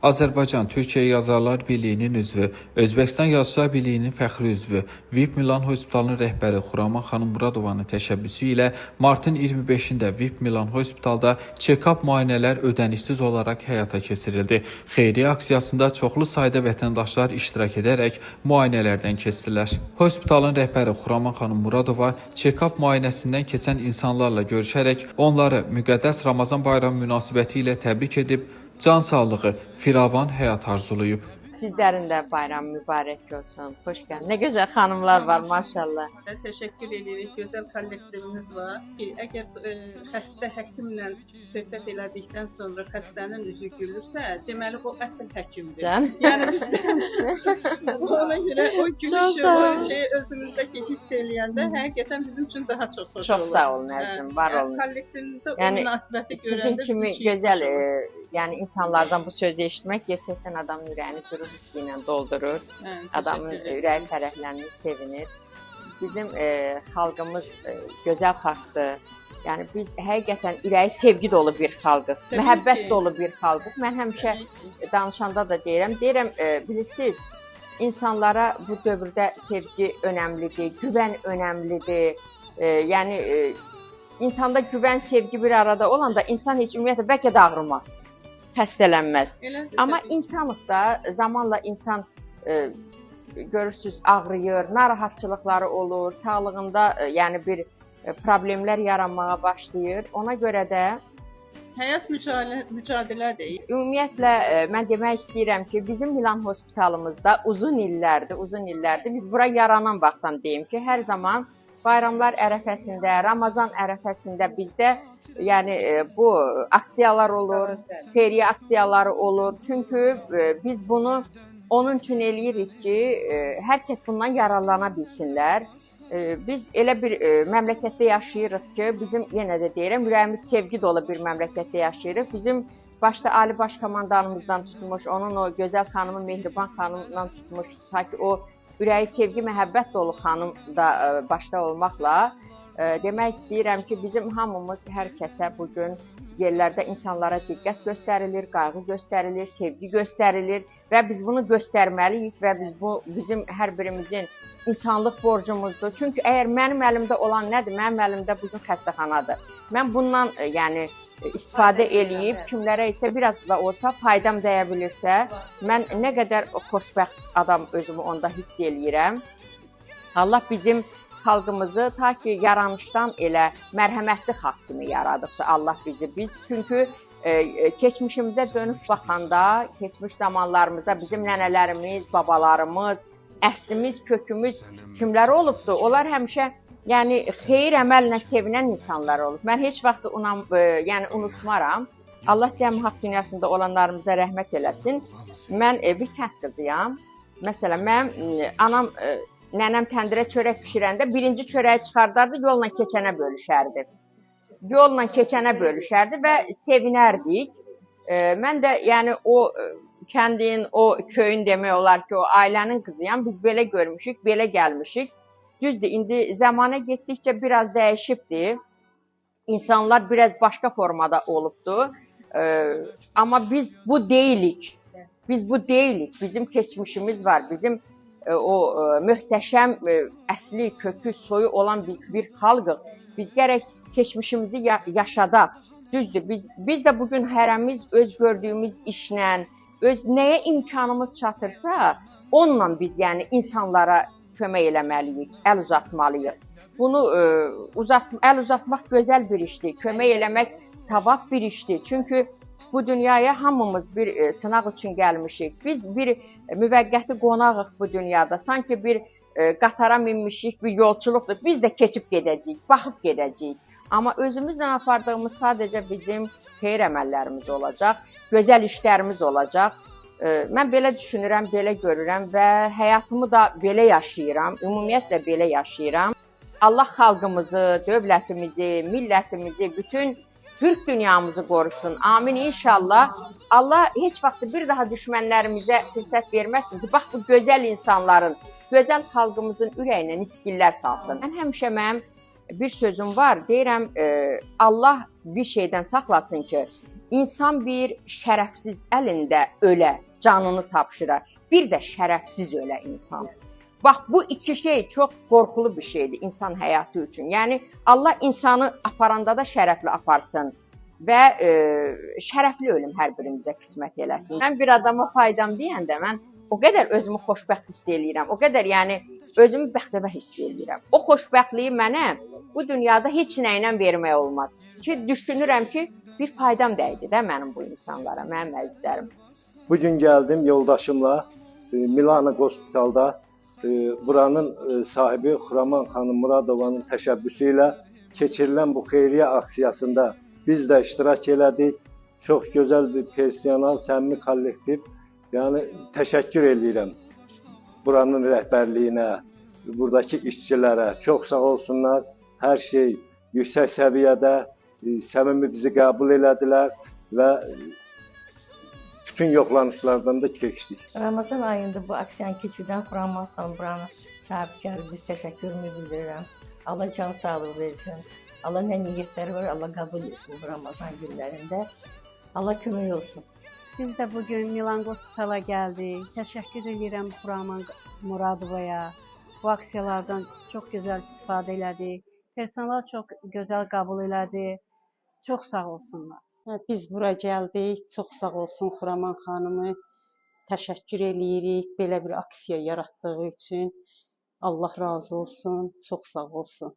Azərbaycan Türkiyə Yazarlar Birliyinin üzvü, Özbəkistan Yazıçılar Birliyinin fəxri üzvü, VIP Milan Hospitalının rəhbəri Xuraman xanım Muradovanın təşəbbüsü ilə martın 25-də VIP Milan Hospitalda check-up müayinələr ödənişsiz olaraq həyata keçirildi. Xeyriyyə aksiyasında çoxlu sayda vətəndaşlar iştirak edərək müayinələrdən keçdilər. Hospitalın rəhbəri Xuraman xanım Muradova check-up müayinəsindən keçən insanlarla görüşərək onları müqəddəs Ramazan bayramı münasibəti ilə təbrik edib, can sağlığı, firavan həyat arzulayıb. Sizlərin də bayram mübarək olsun. Xoş gəldin. Nə gözəl xanımlar var, maşallah. Təşəkkür edirik. Gözəl kollektivimiz var ki, əgər xəstə həkimlə söhbət elədikdən sonra xəstənin üzü gülürsə, deməli o əsl həkimdir. Can. Yəni biz ona görə o gülüşü, o şeyi özümüzdəki hiss eləyəndə həqiqətən bizim üçün daha çox xoş Çox olur. sağ olun əzizim, var olun. Kollektivimizdə Yəni, o münasibəti Sizin görəndə kimi bizim üçün gözəl, çox olur. yəni insanlardan bu sözü eşitmək gerçəkdən adamın ürəyini qürur hissi ilə doldurur. Hə, Adamın təşəkkür edirəm. ürəyi fərəhlənir, sevinir. Bizim xalqımız gözəl xalqdır. Yəni biz həqiqətən ürəyi sevgi dolu bir xalqıq, Təbii məhəbbət ki. dolu bir xalqıq. Mən həmişə Təbii ki. danışanda da deyirəm, bilirsiniz, insanlara bu dövrdə sevgi önəmlidir, güvən önəmlidir. Yəni insanda güvən, sevgi bir arada olanda insan heç ümumiyyətlə bəlkə də ağrımaz, xəstələnməz. Elədir, Amma təbii ki. insanlıqda zamanla insan görürsüz ağrıyır, narahatçılıqları olur, sağlığında yəni bir problemlər yaranmağa başlayır. Ona görə də həyat mücadilədir. Ümumiyyətlə mən demək istəyirəm ki, bizim Milan Hospitalımızda uzun illərdir. Biz bura yaranan vaxtdan deyim ki, hər zaman bayramlar ərəfəsində, Ramazan ərəfəsində bizdə yəni bu aksiyalar olur, xeyriyyə aksiyaları olur. Çünki biz bunu onun üçün eləyirik ki, hər kəs bundan yararlana bilsinlər. Biz elə bir məmləkətdə yaşayırıq ki, bizim yenə də deyirəm, ürəyimiz sevgi dolu bir məmləkətdə yaşayırıq. Bizim başda Ali Baş Komandanımızdan tutmuş, onun o gözəl xanımı Mehriban xanımdan tutmuş, ta ki o ürəyi sevgi, məhəbbət dolu xanım da başda olmaqla demək istəyirəm ki, bizim hamımız hər kəsə bu gün yerlərdə insanlara diqqət göstərilir, qayğı göstərilir, sevgi göstərilir və biz bunu göstərməliyik və biz bu bizim hər birimizin insanlıq borcumuzdur. Çünki əgər mənim əlimdə olan nədir? Mənim əlimdə bugün xəstəxanadır. Mən bundan yəni istifadə eləyib kimlərə isə biraz da olsa faydam dəyə bilirsə, mən nə qədər xoşbəxt adam özümü onda hiss eləyirəm. Allah bizim xalqımızı ta ki yaranışdan elə mərhəmətli xalq kimi yaradıbdır Allah bizi. Biz çünki keçmişimizə dönüb baxanda, keçmiş zamanlarımıza bizim nənələrimiz, babalarımız, əslimiz, kökümüz kimlər olubdur? Onlar həmişə yəni xeyir əməllə sevinən insanlar olub. Mən heç vaxt yəni unutmaram. Allah cəmi haqq dünyasında olanlarımıza rəhmət eləsin. Mən bir kənd qızıyam. Məsələn, mənim anam nənəm təndirə çörək bişirəndə birinci çörəyi çıxardardı, yolla keçənə bölüşərdi. Yolla keçənə bölüşərdi və sevinərdik. Mən də yəni o kəndin, o köyün demək olar ki, o ailənin qızıyam. Biz belə görmüşük, belə gəlmişik. Düzdür, indi zəmanə getdikcə biraz dəyişibdir. İnsanlar biraz başqa formada olubdur. Amma biz bu deyilik. Biz bu deyilik. Bizim keçmişimiz var. Bizim o möhtəşəm əsli, kökü, soyu olan biz bir xalqıq. Biz gərək keçmişimizi yaşadaq. Düzdür, biz də bugün hərəmiz öz gördüyümüz işlə, öz nəyə imkanımız çatırsa, onunla biz yəni insanlara kömək eləməliyik, əl uzatmalıyıq. Bunu əl uzatmaq gözəl bir işdir, kömək eləmək savab bir işdir. Çünki bu dünyaya hamımız bir sınaq üçün gəlmişik. Biz bir müvəqqəti qonağıq bu dünyada. Sanki bir qatara minmişik, bir yolçuluqdur. Biz də keçib gedəcəyik, baxıb gedəcəyik. Amma özümüzlə apardığımız sadəcə bizim xeyir əməllərimiz olacaq, gözəl işlərimiz olacaq. Mən belə düşünürəm, belə görürəm və həyatımı da belə yaşayıram, ümumiyyətlə belə yaşayıram. Allah xalqımızı, dövlətimizi, millətimizi, bütün Türk dünyamızı qorusun. Amin inşallah. Allah heç vaxt bir daha düşmənlərimizə fürsət verməsin ki, bax bu gözəl insanların, gözəl xalqımızın ürəyinə niskillər salsın. Mən həmişə mənim bir sözüm var, deyirəm, Allah bir şeydən saxlasın ki, İnsan bir şərəfsiz əlində ölə, canını tapşıra, bir də şərəfsiz ölə insan. Bax, bu iki şey çox qorxulu bir şeydir insan həyatı üçün. Yəni, Allah insanı aparanda da şərəfli aparsın və şərəfli ölüm hər birimizə qismət eləsin. Mən bir adama faydam deyəndə mən o qədər özümü xoşbəxt hiss eləyirəm, o qədər yəni özümü bəxtəvər hiss eləyirəm. O xoşbəxtliyi mənə bu dünyada heç nə ilə vermək olmaz. Ki, düşünürəm ki, bir faydam dəydi də mənim bu insanlara, mənim əzizlərim. Bugün gəldim yoldaşımla Milano Hospitalda buranın sahibi Xuraman xanım Muradovanın təşəbbüsü ilə keçirilən bu xeyriyyə aksiyasında biz də iştirak elədik. Çox gözəl bir personal, səmimi kollektiv. Yəni təşəkkür eləyirəm buranın rəhbərliyinə, buradakı işçilərə. Çox sağ olsunlar. Hər şey yüksək səviyyədə, səmimi bizi qəbul elədilər və bütün yoxlanışlardan da keçdik. Ramazan ayında bu aksiyanı keçirdən Xuraman xanım buranın sahibkarı biz təşəkkürümü bildirirəm. Allah can sağlığı versin. Allah nə niyyətləri var, Allah qəbul etsin bu Ramazan günlərində. Allah kömək olsun. Biz də bugün Milan Hospitala gəldik. Təşəkkür edirəm Xuraman Muradovaya. Bu aksiyalardan çox gözəl istifadə elədik. Personal çox gözəl qəbul elədi. Çox sağ olsunlar. Biz bura gəldik. Çox sağ olsun Xuraman xanımı. Təşəkkür eləyirik belə bir aksiya yaratdığı üçün. Allah razı olsun. Çox sağ olsun.